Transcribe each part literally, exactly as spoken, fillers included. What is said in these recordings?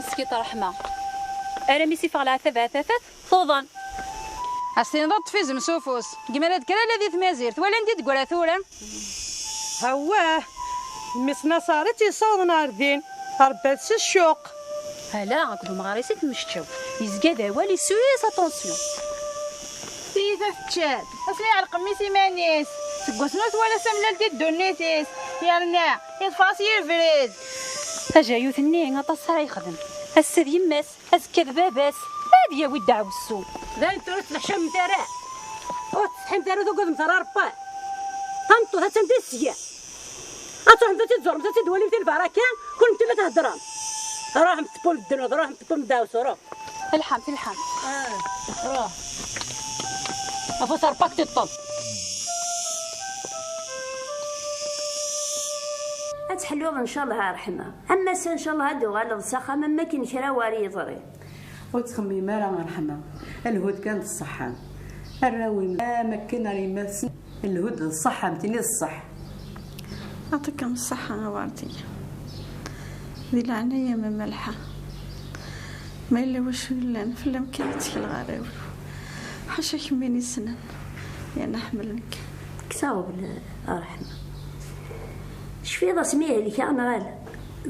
Meskint Ṛeḥma. Armi s-iffeɣ leɛtab, ɛtafat, tuḍen. As-tiniḍ ad ṭṭef izem s ufus. Gma la d-kra la di tmazirt. Walan-t-id deg wara tura. Hawah, mmi-s n Aṣar i tt-yessawḍen ar din. Ṛebbat s ccuq. Ala, akked umɣar-is i temmecčaw. Yezga d awal, yessuy-as aṭansyu. Tiyita tečča-t, asmi iɛelleq mmi-s iman-is. Seg wasmi ur twala s amellal di ddunit-is, yerna yeḍfer-as yir brid. Tajayut-nni aṭas ara yexdem. Ass-a d yemma-s, azekka d baba-s, ad yawi ddeɛwessu. D ayen tura ur tettneḥcamemt ara, ur tettsetḥimt ara, ur tugademt ara Rebbi. Tameṭṭut attan di sya. Ad truḥemt ad tt-id-tẓuremt, ad tt-id-twalimt i lbaraka, kunemti la theddremt. Ruḥemt tewwim ddnub, ruḥemt tewwim ddeɛwessu, ruḥ. Telḥamt, telḥamt. Ah, ruḥ. Afus ar pak tiṭṭeḍ. Ad tḥelluḍ ncallah a Ṛeḥma. Am ass-a ncallah ad d-tuɣaleḍ s axxam am wakken kra ur yeḍri. Ur ttxemmim ara a Ṛeḥma. Lhu-d kan d ṣṣeḥḥa. Arraw-im am akken ar yemma-tsen. Lhu-d d ṣṣeḥḥa, am tini d ṣṣeḥ. Aṭikem ṣṣeḥḥa a Werdiya. Di leɛnaya-m a Malḥa. Ma yella wacu yellan, fell-am kan i ttkel ɣer arraw-iw. Ḥaca kemmini ssnen, yerna ḥemmlen-k. Kkes aɣbel a Ṛeḥma. Tecfiḍ asmi helkeɣ neɣ ala?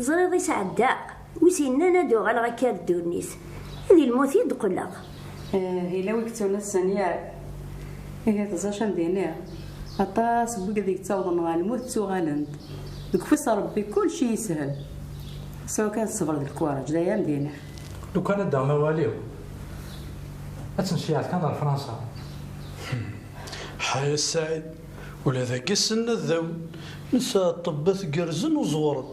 Ẓriɣ i sɛeddaɣ. Wi s-yennan ad uɣaleɣ akka ar ddunit? Di lmut i d-qqleɣ. Eh, yella wi yettun ass-n yak. Ihi teẓẓac am dini. Aṭas n wigad i yettawḍen ɣer lmut ttuɣalen-d. Deg ufus n Ṛebbi kulci yeshel. Sɛu kan ṣṣber d lkuraǧ, d aya am dini. Lukan ad d-aɣem awal-iw, ad tt-nceyyeɛ kan ɣer Fransa. Ḥaya Saɛid, ula dagi ssnen ad dawin. Nesɛa ṭṭebbat gerrzen u ẓewren.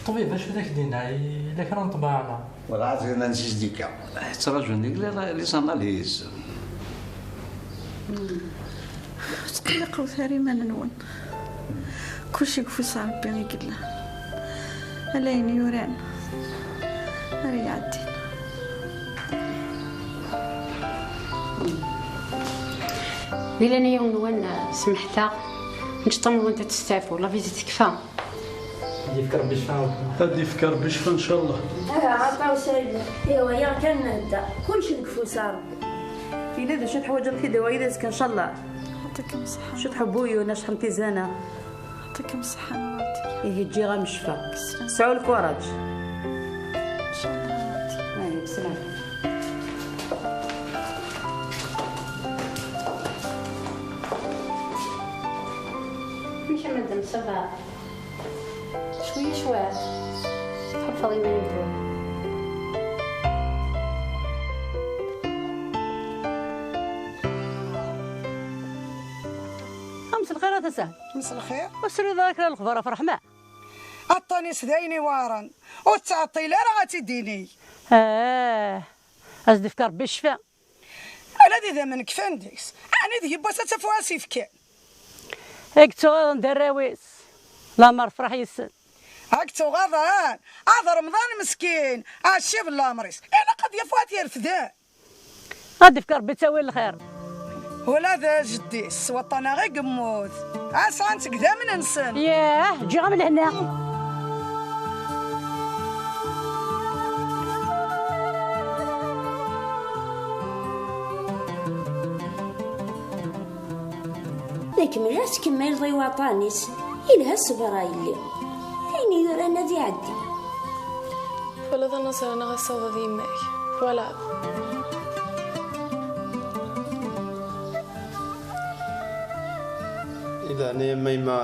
Ṭṭbib, acu d ak-d-yenna? Yella kra n ṭṭmeɛ, neɣ? Werɛad kra n zizdiga. Ttṛajun deg les analyses. Ur ttqelliqewt ara iman-nwen. Kulci deg ufus n Ṛebbi i yella. Ala ayen yuran ara iɛeddin. Di leɛnaya-nwen, semḥet-aɣ. Nečč tamẓint ad testeɛfu, la visite tekfa. Ad d-yefk Ṛebbi ccfa. Ad d-yefk Ṛebbi ccfa, ncallah. Aha, aṭaw Saɛid. Ihi waya kan nhedda. Kullec deg ufus n Ṛebbi. Yella d acu teḥwaǧeḍ tidawit azekka, ncallah? Yeɛṭikem ṣṣeḥḥa. Cwiṭ ḥebbu yun, acḥal n tizana. Yeɛṭikem ṣṣeḥḥa a Ṛebbi. Ihi ǧǧiɣ-am ccfa. Sɛu lkuraǧ. Ncallah a Ṛebbi. Ahi, bslam. Amek a madam, ça va? Cwiya cwiya. Tḥulfaḍ iman-im tura. Am s lxir a tasa. Mselxir. Ur sriḍ ara kra n lexbar ɣef Ṛeḥma? Aṭṭan-is d ayen iweɛren. Ur tettɛeṭṭil ara ad tt-id-tini. Ah, ad s-d-ifk Ṛebbi ccfa. Ala d idammen kfan deg-s. Ɛni d yiwwas ad taf wa as-ifkan? Ad k-ttuɣaḍen d arraw-is. Lameṛ fraḥ yes-sen. Ad k-ttuɣaḍen. Ad Remḍan meskin, a ccib n lameṛ-is, ilaq ad yaf wa ad t-irefden. Ad d-ifk Ṛebbi ttawil lxir. Ula d jeddi-s s waṭṭan-a i yemmut. A sɛan seg idammen-nsen. Yah, ǧǧiɣ-am lehna. Nekk mliḥ tkemmaleḍ i waṭṭan-is. Ilha ṣṣber a yelli. Ayen yuran ad iɛeddi. Twalaḍ a Naṣer, neɣ ad tessawḍeḍ yemma-k? Twalaḍ? Di leɛnaya-m a yemma,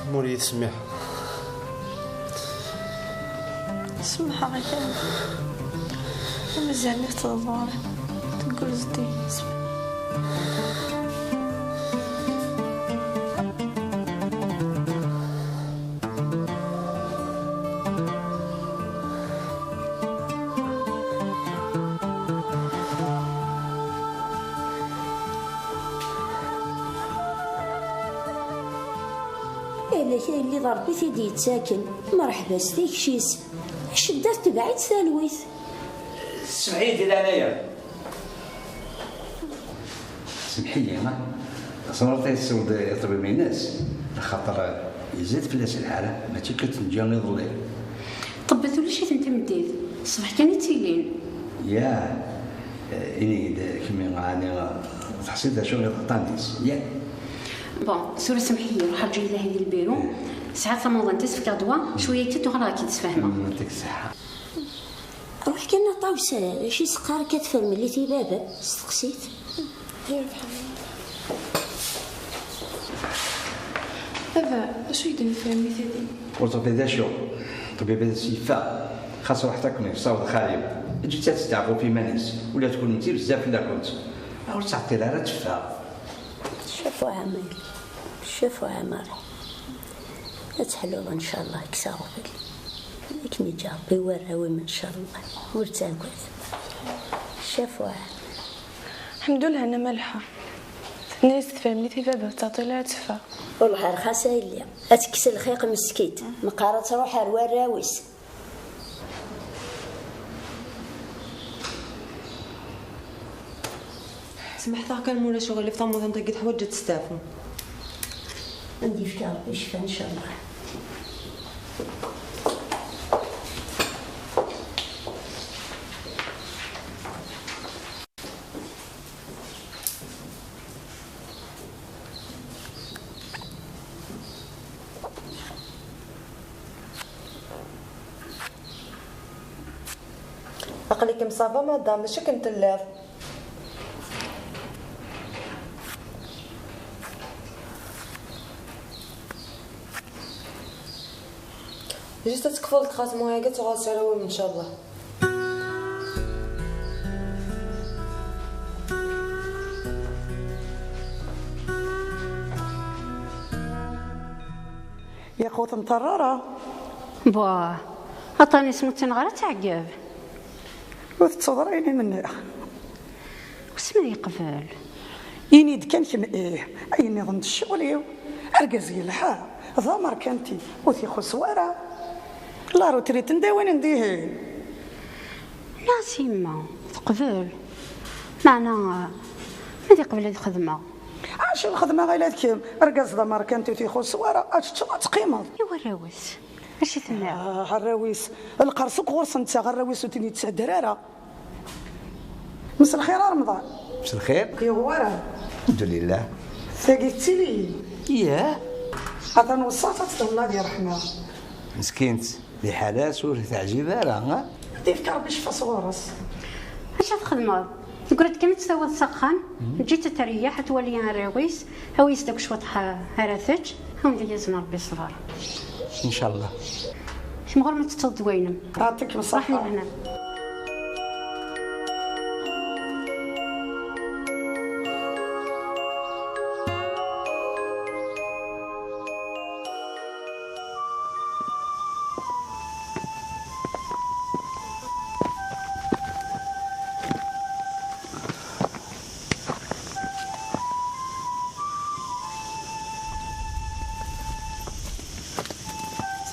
ma ur yi-tesmiḥeḍ. Semmḥeɣ-ak. Am zzan i teḍburin. Teggul zeddig. Ala kra yelli d Ṛebbi i t-id-yettaken. Mṛeḥba s tikci-s. Ccedda tetbeɛ-itt talwit. Semmeḥ-iyi di leɛnaya-m. Semmeḥ-iyi, ha? Teẓriḍ i tessiweḍ i ṭṭbib-ines? Axaṭer yezzi-d fell-as lḥal, mačči akka i tt-neǧǧa iḍelli. Ṭebbet ulac-iten tameddit, ṣṣbeḥ kan i ttilin. Yah, ini-d kemmi ɛni teḥṣiḍ d acu i d aṭṭan-is, yah? Bon, tura semḥ-iyi, ruḥ rǧu-yi dahi di lbiru. Sɛiɣ tamuḍant, ad s-fkeɣ ddwa, cwiya kan tuɣal ad k-id-sfehmeɣ. Mm, yɛṭik ṣṣeḥḥa. Ruḥ kan a Ṭawes, acu i s-qqar akka tfermlit i baba, steqsit. Baba, acu i d-nefhem i tidi? Ur teẓri d acu. Ṭṭbib-is yeffeɣ. Xas ruḥet akken yessaweḍ xali. Eǧǧet-tt ad testeɛfu f iman-is. Ula d kunemti bezzaf fell-akent. Ur ttɛeṭṭil ara ad teffeɣ. Ccafuɛ a Mari. Ccafuɛ a Mari. Ad teḥluḍ ncallah, kkes aɣbel. Ad kem-iǧǧ Ṛebbi i warraw-im ncallah. Ur ttagad. Ccafuɛ. Ḥemdullah, Nna Malḥa. Tenna-yas tefremlit i baba, ur tettɛeṭṭil ara ad teffeɣ. Wellah rxas a yelli, ad tekkes lxiq meskint, meqqar ad truḥ ar warraw-is. Smeḥt-aɣ kan ma ulac uɣilif, tamuḍant-agi teḥwaǧ ad testeɛfu. Ad d-yefk Ṛebbi ccfa ncallah. Aql-ikem ça va madame, acu akken telliḍ? Juste ad tekfuḍ lxatemwa-agi, ad tuɣal s arraw-im ncallah. Yak ur tenṭerr ara. Bah, aṭṭan-is ur tt-yenɣa ara, tɛeggeb. Ur tettuḍ ara ayen i m-nniɣ. Wissen ma ad yeqbel? Ini-d kan kemm ih, ayen nniḍen d ccɣel-iw. Argaz yelha, d amerkanti, ur t-ixuṣṣ wara. La retraite n dawin n dihin. Neɣ s yemma, teqbel. Meɛna, ma ad yeqbel ad xedmeɣ. Acu lxedma ɣila d kemm? Argaz d amerkanti ur t-ixuṣṣ wara, ad teččeḍ ad teqqimeḍ. I warraw-is? Acu i tenniḍ? Ah, arraw-is, lqers akk ɣur-sen netta, arraw-is ur ten-yettadder ara. Mselxir a Remḍan. Mselxir. Yuɣ wara. Alḥemdulillah. Tagi tettili. Yah. Atan weṣṣaɣ-tt ad tdewleḍ di ṛṛeḥma. Meskint, di ḥala-s ur teɛjib ara, ha? Ad yefk Ṛebbi ccfa sɣur-s. Acu ad txedmeḍ? Teggra-d kan ad tt-tawiḍ s axxam, eǧǧ-itt ad teryeḥ, ad twali arraw-is, awi-yas-d akk cwiṭ ḥa-, ara tečč, ad wen-d-yazen Ṛebbi ṣṣber. Ncallah. Kemm ɣur-m ad tettuḍ ddwa-inem. Yeɛṭikem ṣṣeḥḥa. Ṛuḥ di lehna.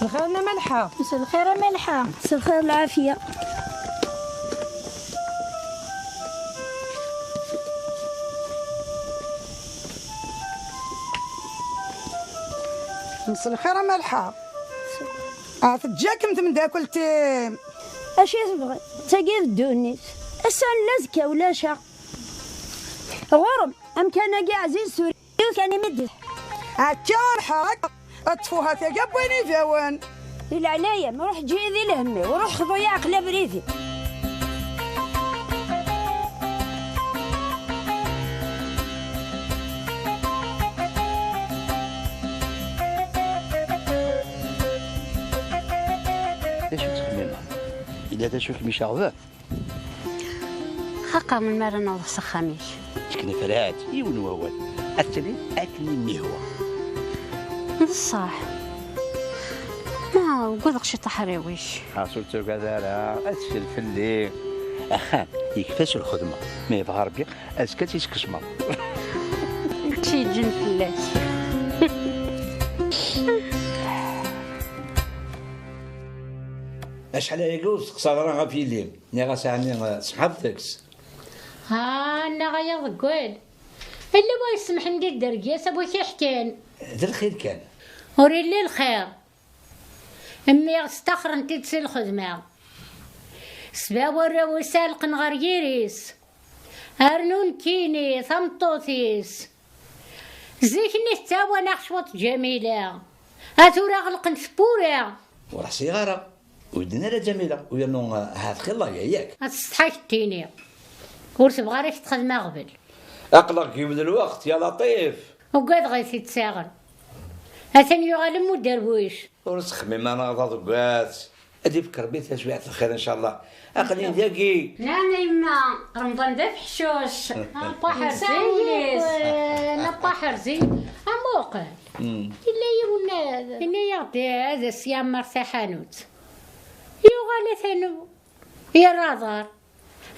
Mselxir a Nna Malḥa. Mselxir a Malḥa. Mselxir lɛafiya. Mselxir a Malḥa. Ah, teǧǧa-kem temdakelt-im. Acu i tebɣiḍ? D tagi d ddunit. Ass-a nella, azekka ulac-aɣ. Ɣur-m, amkan-agi ɛziz tura. Yiwet kan imi d-, akka lḥal, ṭṭfuha tagi n wayen ibawen. Di leɛnaya-m, ruḥ eǧǧ-iyi di lhemm-iw, ruḥ xḍu-yi ɛqel abrid-iw. D acu tettxemmimeḍ? Yella d acu i kem-iceɣben? Xaqeɣ melmi ara naweḍ s axxam-ik. Akken ifrat, yiwen wawal, ad tiliḍ akken i m-ihwa. D ṣṣeḥ. Ma ugadeɣ ciṭ aḥriwec. Xas ur ttagad ara, ad tkel fell-i. Axxam, yekfa s lxedma. Ma yebɣa Ṛebbi, azekka ad tt-iskecmeḍ. Acu yeǧǧen fell-ak? Acḥal ayagi ur steqsaɣ ara ɣef yelli-m. Nniɣ-as ɛni, eh, ṣṣeḥḥa deg-s? Ha, nniɣ-ayaɣ deg wul. Illa wa yessemḥen di dderya-s, a bu k-iḥkan. D lxir kan. Ur illi lxir. Mmi staxren-t-id si lxedma. Sba warraw-is ɛelqen ɣer yiri-s. Rnu nekkini, tameṭṭut-is. Zik-nni tettɛawan-aɣ cwiṭ Ǧamila. A tura ɣelqent tewwura. Ur ḥṣiɣ ara. Ur d-nni ara Ǧamila. U yernu, ah, ahat xilla, yak. Ad tessetḥa k-d-tini. Ur tebɣa ara k-texdem aɣbel. Aql-aɣ deg yiwen lweqt, ya Laṭif. Ugadeɣ ad t-id-ssaɣen. Atan yuɣal am uderwic. Ur ttxemmim ara d aḍeggat. Ad ifk Rebbi taswiɛt n lxir, ncallah. Aql-in dagi. Nɛam a yemma, Remḍan d afeḥcuc. Apaḥer Nesɛa zzin, yiwen, eh, napaḥer zzin. Amuqel. Mm. Yella yiwen, eh, yenna-yaɣ-d, eh, ad as-yammer taḥanut. Yuɣal atan yerra aḍar.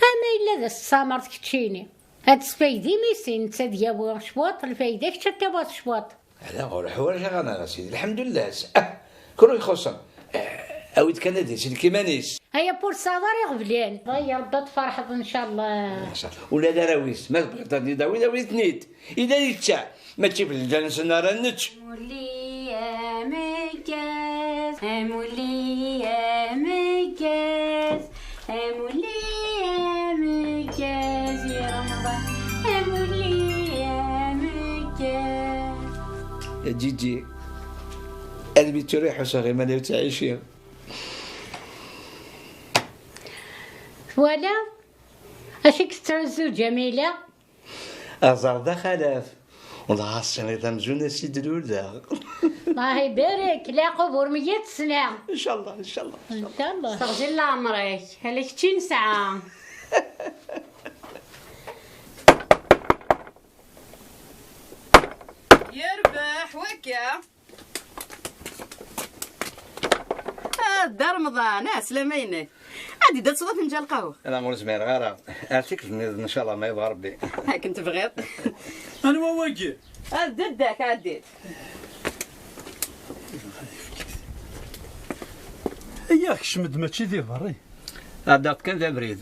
Ama yella d assamer d keččini. Ad tesfaydim i sin, netta ad yawi cwiṭ lfayda, kečč ad tawiḍ cwiṭ. Ala, ur ḥwaǧ ara, a sidi, lḥemdullah. Ah, kra ixuṣṣen. Ah, awi-d kan ad isellek iman-is. Aya ur tesɛiḍ ara iɣeblan. Ay Rebbi ad tferḥeḍ, ncallah. Ula d arraw-is, ma tebɣiḍ ad ten-id-tawiḍ, awi-ten-id. Ila yečča, mačči belǧa-nsen ara nečč. Amulli ameggaz, amulli ameggaz, amulli ameggaz i Remḍan, amulli ameggaz. A Ǧiǧi, almi tura i ḥusseɣ iman-iw ttɛiciɣ. Twala acu i yettruẓu Ǧamila? Aẓar d axalaf. Wellah, ass-nni d amzun a sidi d-luleɣ. Allah ibarek, leɛqub ur meyya tesla. Ncallah, ncallah, ncallah. Ncallah. Seɣzi n leɛmer-ik, ala kečč i nesɛa. Yerbeḥ wakka. Ah, Dda Remḍan, ah, slama-inek. Ɛeddi-d ad tesweḍ afenǧal lqahwa. Ala, ur zmireɣ ara. Ar tikkelt nniḍen, ncallah, ma yebɣa Rebbi. Akken tebɣiḍ. Anwa wagi? Ah, d dadda-k, ɛeddi-d. Aya, kcem-d, mačči di berri. Ɛeddaɣ-d kan d abrid.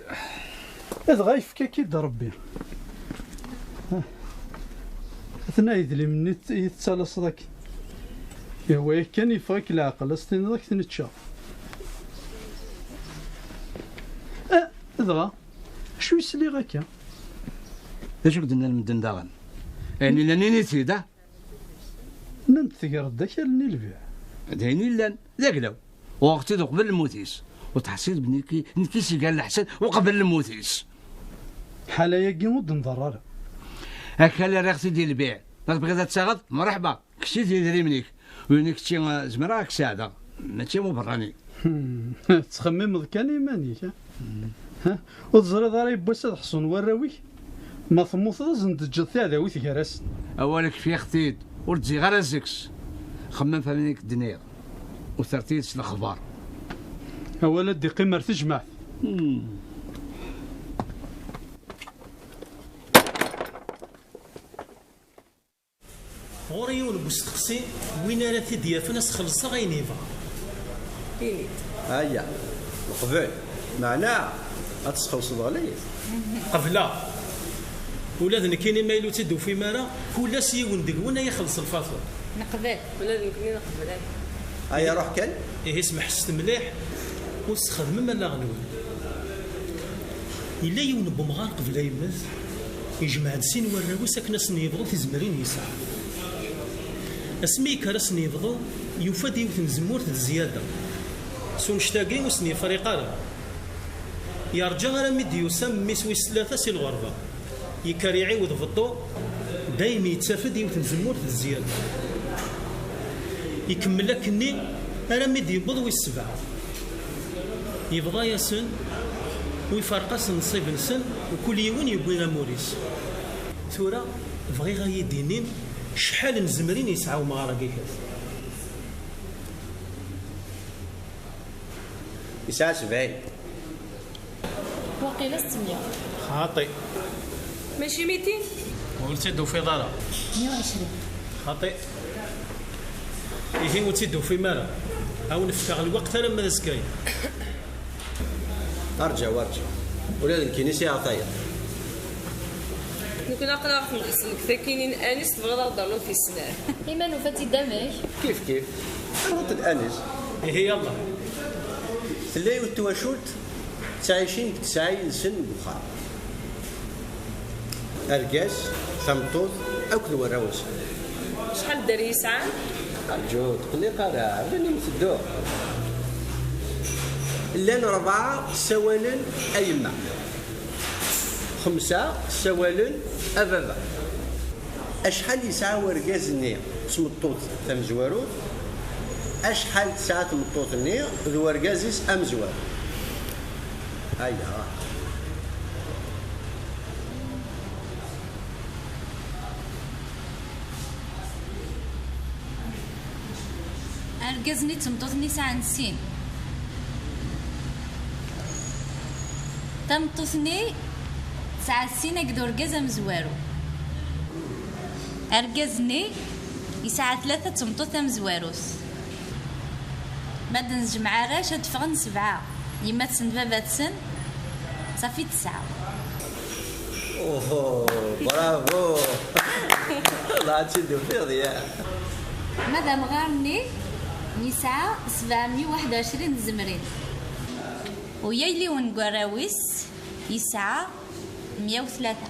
Dɣa yefka-k-id Rebbi. Atna idlimen-nni i t-, i tettalaseḍ akken. Yehwa-yak kan yeffeɣ-ak leɛqel, ad s-tiniḍ ad k-ten-ččeɣ. Ah, dɣa, acu i sliɣ akka? D acu i k-d-nnan medden daɣen? Ayen illan ini-t-id, ah? Nnan-d tegreḍ-d akal-nni lbiɛ. D ayen illan, d aglaw. Uɣeɣ-t-id uqbel lmut-is. Ur teḥṣiḍ belli nekki, nekki s-igan leḥsab uqbel lmut-is. Ḥala-agi ur d-nḍerr ara. Akal rriɣ-t-id i lbiɛ. Ma tebɣiḍ ad t-taɣeḍ, mreḥba, kkes-it d idrimen-ik. Win i kečči, eh, zemreɣ ad k-saɛdeɣ, mačči am uberrani. Hmm. Tettxemmimeḍ kan iman-ik, ha? Hmm. Ha? Ur teẓriḍ ara yiwwas ad ḥṣun warraw-ik? Ma temmuteḍ, ad sen-teǧǧeḍ tiɛdawit gar-asen. Awal-ik fkiɣ-t-id, ur d-zziɣ ara seg-s. Xemmem ɣef wayen i k-d-nniɣ, u terr-iyi-d s lexbar. Awal ad d-iqqim ar tejmaɛt. Hmm. Ɣur-i yiwen n usteqsi, win ara t-id-yafen ad s-xellṣeɣ ayen yebɣa. Ini-d. Aya, neqbel. Meɛna ad tesxellṣeḍ ɣlayet. Qebleɣ. Ula d nekkini ma yella ur tt-id-tufim ara, kul ass yiwen deg-wen ad ixelleṣ lfatur. Neqbel. Ula d nekkni neqbel. Aya ruḥ kan. Ihi smeḥset mliḥ, ur tesxedmem allaɣ-nwen. Yella yiwen n wemɣar qbel ad yemmet, ijmeɛ-d sin warraw-is akken ad sen-yebḍu tizemrin yesɛa. Asmi yekker ad sen-yebḍu, yufa-d yiwet n tzemmurt d zzyada. S unect-agi ur sen-yefriq ara. Yerǧa armi d-yusa mmi-s wis tlata si lɣerba. Yekker iɛiwed beṭṭu, dayem yettaf-d yiwet n tzemmurt d zzyada. Ikemmel akkenni armi d-yewweḍ wis sebɛa. Yebḍa-yasen, u iferq-asen nnṣib-nsen, u kul yiwen yewwi amur-is. Tura, bɣiɣ ad yi-d-inim cḥal n tzemrin yesɛa umɣar-agi kat. Yesɛa sebɛin. Waqila settemya. Xaṭi. Mačči mitin? Ur tt-id-tufiḍ ara. Meyya u ɛecrin. Xaṭi. Ihi ur tt-id-tufim ara. A wen-fkeɣ lweqt alamma d azekka-ya. Arǧaw, arǧaw. Ula d nekkini sɛiɣ tayeḍ. Nekkni aql-aɣ temḥessemt akkin-in Anis, tebɣiḍ ad aɣ-d-ternuḍ tis snat. Ima nufa-tt-id amek? Kif kif. Rnuḍ-d Anis. Ihi yalla. Tella yiwet twacult ttɛicin deg tesɛa yid-sen deg uxxam. Argaz, tameṭṭut, akked warraw-nsen. Acḥal n dderya i sɛan? Rǧu, ur tqelliq ara, ɣlin-im tedduɣ. Llan rebɛa ssawalen a yemma. Xemsa ssawalen a baba. Acḥal yesɛa wergaz-nni d tmeṭṭut tamezwarut? Acḥal tesɛa tmeṭṭut-nni d wergaz-is amezwaru? Aya. Argaz-nni d tmeṭṭut-nni sɛan sin. Tameṭṭut-nni tesɛa sin akked urgaz amezwaru. Argaz-nni yesɛa tlata d tmeṭṭut tamezwarut. Ma d-nejmeɛ arrac ad d-ffɣen sebɛa. Yemma-tsen d baba-tsen, ṣafi tesɛa. Oh, bravo! Wala ad tt-id-tufiḍ, ya. Ma d amɣar-nni, yesɛa sebɛemya u waḥed u ɛecrin tzemrin. U yal yiwen deg warraw-is yesɛa mya u tlata.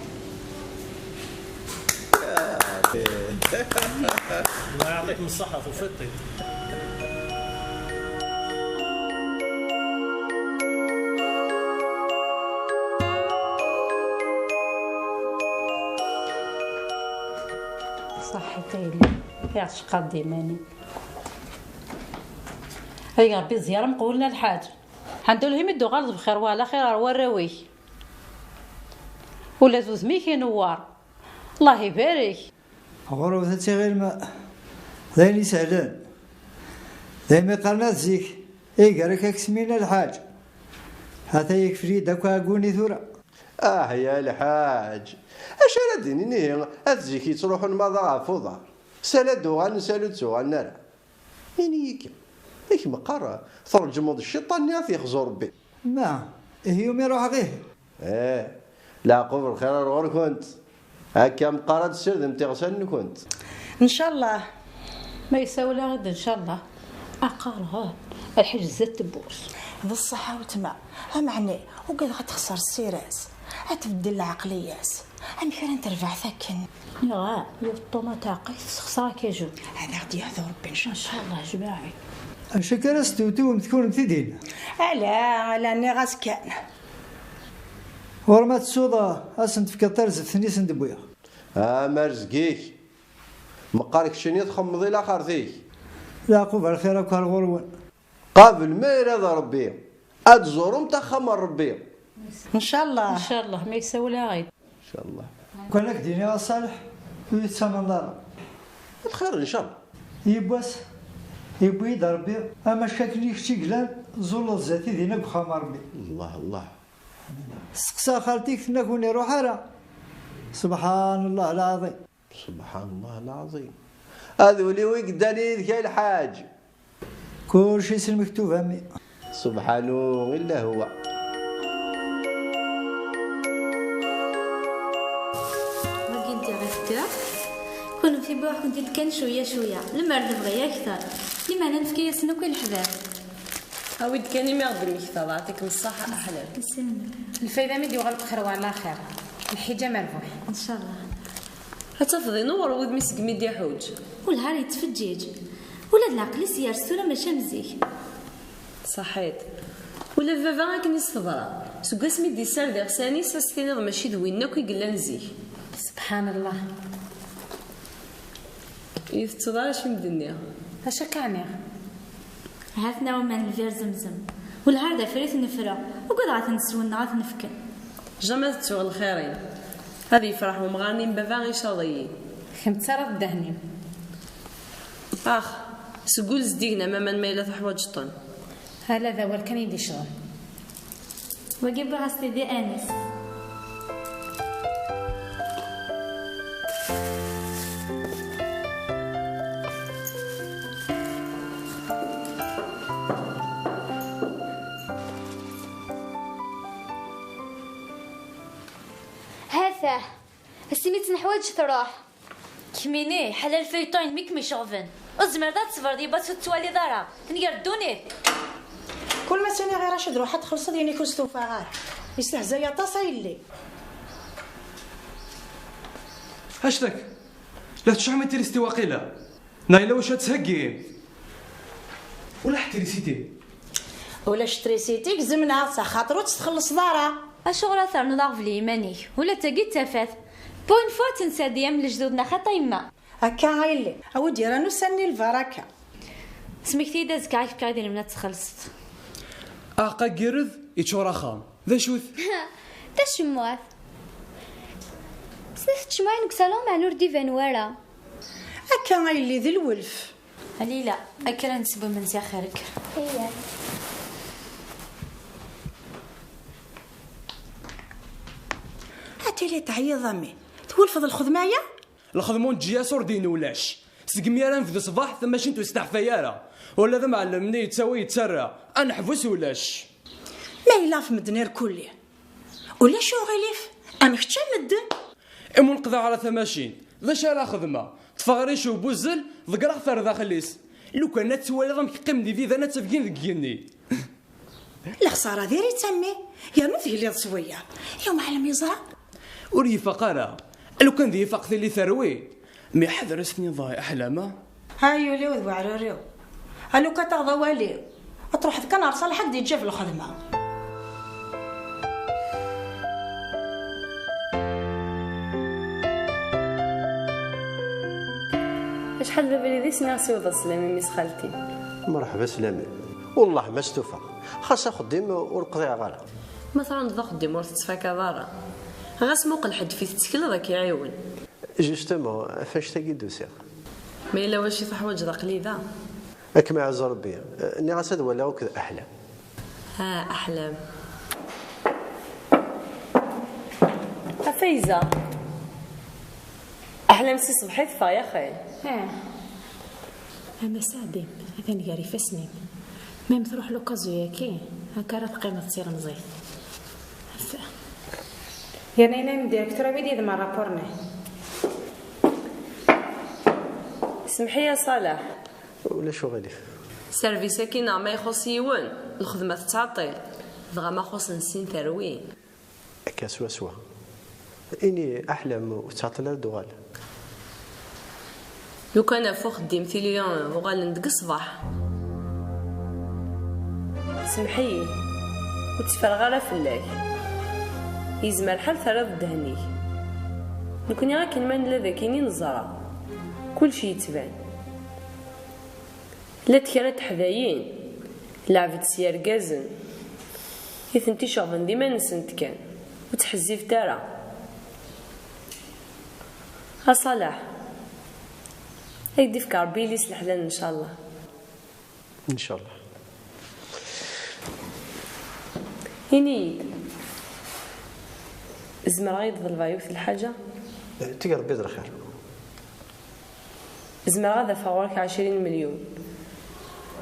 Allah yeɛṭikem ṣṣeḥḥa, tufiḍ-t-id. Ṣaḥḥit a yelli, iɛceq-aɣ-d iman-im. Ay Ṛebbi, ẓẓyar ameqwul n lḥaǧ. Ḥemdullah imi d-tuɣaleḍ bxir wa ɛla xir ɣer warraw-ik. Ula d udem-ik inewwar. Allah ibarek. Ɣur-wet ad tiɣilem d ayen isehlen. Daymi qqaren at zik, iger-ak aksmin a lḥaǧ. Ata yekfel-iyi-d akk aɛeggun i tura. Ah ya lḥaǧ, acu ara d-inin ihi at zik yettruḥun maḍi ɣef uḍar? Sala d-uɣalen, sala ur d-ttuɣalen ara. Ini-yi kan, yak meqqar tṛejmeḍ cciṭan-nni ad t-yexzu Ṛebbi. Ma, ihi umi ruḥeɣ ihi? Eh, leɛqub lxir ar ɣur-kent. Akka meqqar ad tessirdemt iɣsan-nkent. Ncallah. Ma yessawel-aɣ-d ncallah. Aqerha, lḥiǧ zdat tewwurt. D ṣṣeḥ a weltma, ameɛni ugadeɣ ad texṣer ssira-s, ad tbeddel lɛeqliya-s. Amek ara n-terbeḥ akken? Iɣa, yiwet ṭumaṭ aɛeqqa-k tessexṣer akajun. Ad aɣ-d-yehdu Ṛebbi ncallah. Ncallah jmaɛi. Acu akka ara s-tewtiwemt kunemti dinna? Ala, ala, nniɣ-as kan. Ɣur-m ad tessuḍ, ad sen-tefkeḍ tarzeft-nni i sen-d-wwiɣ. Am rrezg-ik. Meqqar keččini txemmeḍ i laxert-ik. Leɛqub ar lxir akk ar ɣur-wen. Qabel ma irad Ṛebbi, ad tẓuremt axxam n Ṛebbi. Ncallah. Ncallah, ma yessawel-aɣ-id. Ncallah. Kan ad k-d-iniɣ a Ṣaleḥ, ur yi-tettamneḍ ara. Lxir, ncallah. Yiwwas, yewwi-yi-d Ṛebbi, amack akken i kečč i yellan, tẓulleḍ zdat-i dinna deg uxxam n Ṛebbi. Allah, Allah. Steqsa xalti-k, tenna-k ur iruḥ ara. Subḥan Allah lɛaḍim. Subḥan Allah lɛaḍim. Ad ul-iw i yeddan yid-k a lḥaǧ. Kulci s lmektub a mmi. Subḥanu illa huwa. Wagi n tiɣift-a, kunemti buḥ kunemti-d kan cwiya cwiya, lemmer d bɣi akter, limeɛna nefka-yasen akk i leḥbab. Awi-d kan imi ɣ-d-temmektaḍ, ɛṭikem ṣṣaḥa aḥlal. Lfayda mi d-yuɣal bxir wa ɛla xir. Lḥiǧa merbuḥ. Ncallah. Ad tafeḍ inuɣer wudem-is segmi d-iḥuǧ. Ulhar yettfeǧǧiǧ. Ula d leɛqel-is yers tura mačči am zik. Ṣaḥit. Ula d baba akken i s-teḍra. Seg wasmi d-issared iɣsan-is, ad s-tiniḍ mačči d win akk i yellan zik. Subḥan Allah. Ur tettuḍ ara acu i m-d-nniɣ. Acu akka ɛni? Ha-ten-a waman n lbir zemzem. Welhar d afrit n ufra. Ugadeɣ ad ten-swen neɣ ad ten-fken. Jamais ad ttuɣ lxir-im. Ad yefreḥ wemɣar-nni n baba icaḍ-iyi. Kemm d tara ddehn-im. Ax, seg ul zeddigen am aman ma yella tuḥwaǧeḍ-ten. Ala d awal kan i d-icɣel. Wagi wwiɣ-as-t-id i Anis. Hatah, ass-imi tt-neḥwaǧ truḥ. Kemmini, ḥala lfayṭa-inem i kem-iceɣben. Ur tzemreḍ ad tesbreḍ, yebba ur tettwaliḍ ara. Tenger ddunit. Kul ma s-iniɣ i Racid, ruḥ ad txellṣeḍ, ini-k ur stufaɣ ara. Yestehzay aṭas a yelli. Hashtag. La tecɛem i trisiti waqila? Neɣ yella wacu ad ttheggim? Ulac trisiti. Ulac trisiti, gezmen-aɣ-tt, axaṭer ur tt-txellṣeḍ ara. Acuɣer ad ternuḍ aɣbel i yiman-ik? Ula d tagi d tafat. Pour une fois, ad tt-nserdi am lejdud-nneɣ, xaṭi a yemma. Akka a yelli, a wi d-yerran ussan-nni lbaraka. Smekti-yi-d azekka, ad k-fkeɣ idrimen ad txellṣeḍ. Aɛeqqa n yired yeččur axxam. D acu-t? Tacemmuɛt. Snat tcemmaɛin deg usalon, meɛna ur d-iban wara. Akka a yelli, d lwelf. A Lila, akker ad nessew imensi axir-k. Iya. A tili teɛyiḍ a mmi. Twulfeḍ lxedma-ya? Lxedma ur neǧǧi-as ur d-yenni ulac. Segmi ara nebdu ṣṣbeḥ, tamacint ur testeḥfay ara. Ula d amɛellem-nni yettawi yettarra. Ad neḥbes ulac. Ma yella ɣef medden irkulli. Ulac uɣilif, am kečč am medden. Imi ur neqḍeɛ ara tamacint, d acu ara xedmeɣ? Ṭṭfeɣ rric u buzzel, ḍeggreɣ-t ar daxel-is. Lukan ad twaliḍ amek qqimen d ibidan ad ttafgin deg igenni. Lexsara diri-tt a mmi, yernu tegliḍ s wiyaḍ. Yum ɛalem yeẓra. Ur ifaq ara. Lukan d ifaq tili terwi. Mi ḥader as-tiniḍ aḥlama. Ha yuli-w d weɛrur-iw. A lukan taɣeḍ awal-iw. Ad truḥeḍ kan ar Ṣaleḥ ad k-d-yeǧǧ ɣef lxedma. Acḥal d abrid i sniɣ siwḍeɣ sslam i mmi-s xalti. Mṛeḥba sslam. Wellah ma stufaɣ. Xas axeddim ur qḍiɛeɣ ara. Ma tɛundeḍ axeddim ur tettfakaḍ ara. Ɣas muqel ḥedd fi tettekleḍ ad k-iɛiwen. Justement, ɣef annect-agi i d-usiɣ. Ma yella wacu i teḥwaǧeḍ aql-i da. Ad kem-iɛezz Rebbi. Nniɣ-as ad waliɣ akked Aḥlam. Ha, Aḥlam. A Fayza. Aḥlam si ṣṣbeḥ i teffeɣ yaxi. Ih. Ama Saɛdi, atan gar ifassen-im. Ma m-truḥ l'occasion-agi, akka ara teqqimeḍ d tilemẓit. Yerna yenna-yam directeur-a wid yid-m rapport-nni. Semmeḥ-iyi a Ṣaleḥ. Ulac uɣilif. Service-agi neɣ ma ixuṣ yiwen, lxedma tettɛeṭṭil. Dɣa ma xuṣen sin terwi. Akka swaswa. Ini Aḥlam ur tettɛeṭṭil ara ad d-tuɣal. Lukan ɣef uxeddim tili uɣalen deg ṣṣbeḥ. Semmeḥ-iyi, ur tteffreɣ ara fell-ak. Yezmer lḥal terriḍ ddehn-ik. Nekni akken ma nella d akkin i neẓra. Kullec yettban. Llant kra n teḥdayin, lɛebd s yergazen, i tent-iceɣben d iman-nsent kan, ur ttḥezzibet ara. A Ṣaleḥ, ad k-d-ifk Ṛebbi yelli-s leḥlal, ncallah. Ncallah. Ini-yi-d, zemreɣ ad yi-d-ḍelbeɣ yiwet n lḥaǧa? Teg Ṛebbi d lxir. Zemreɣ ad afeɣ ɣur-k ɛecrin melyun.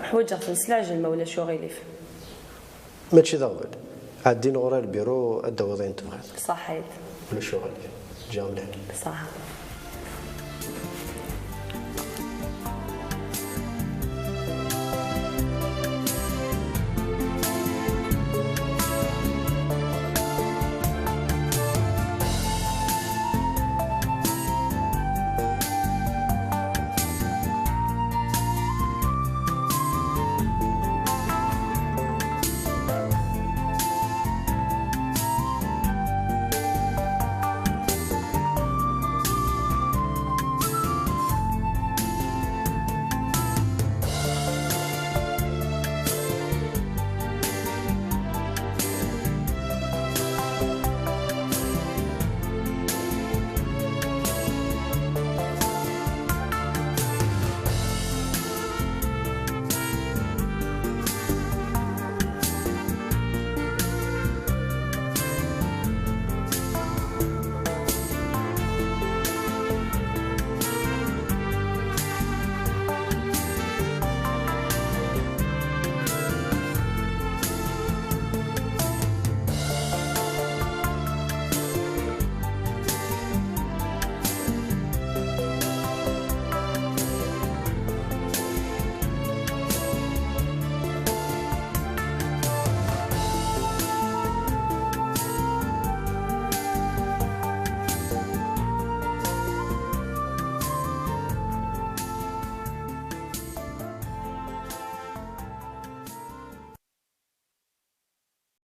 Ḥwaǧeɣ-ten s leɛjel, ma ulac uɣilif. Mačči d aɣbel. Ɛeddi-n ɣur-i lbiru, ad d-tawiḍ ayen tebɣiḍ. Ṣaḥit. Ulac uɣilif. Ǧǧiɣ mliḥ. Ṣaḥa.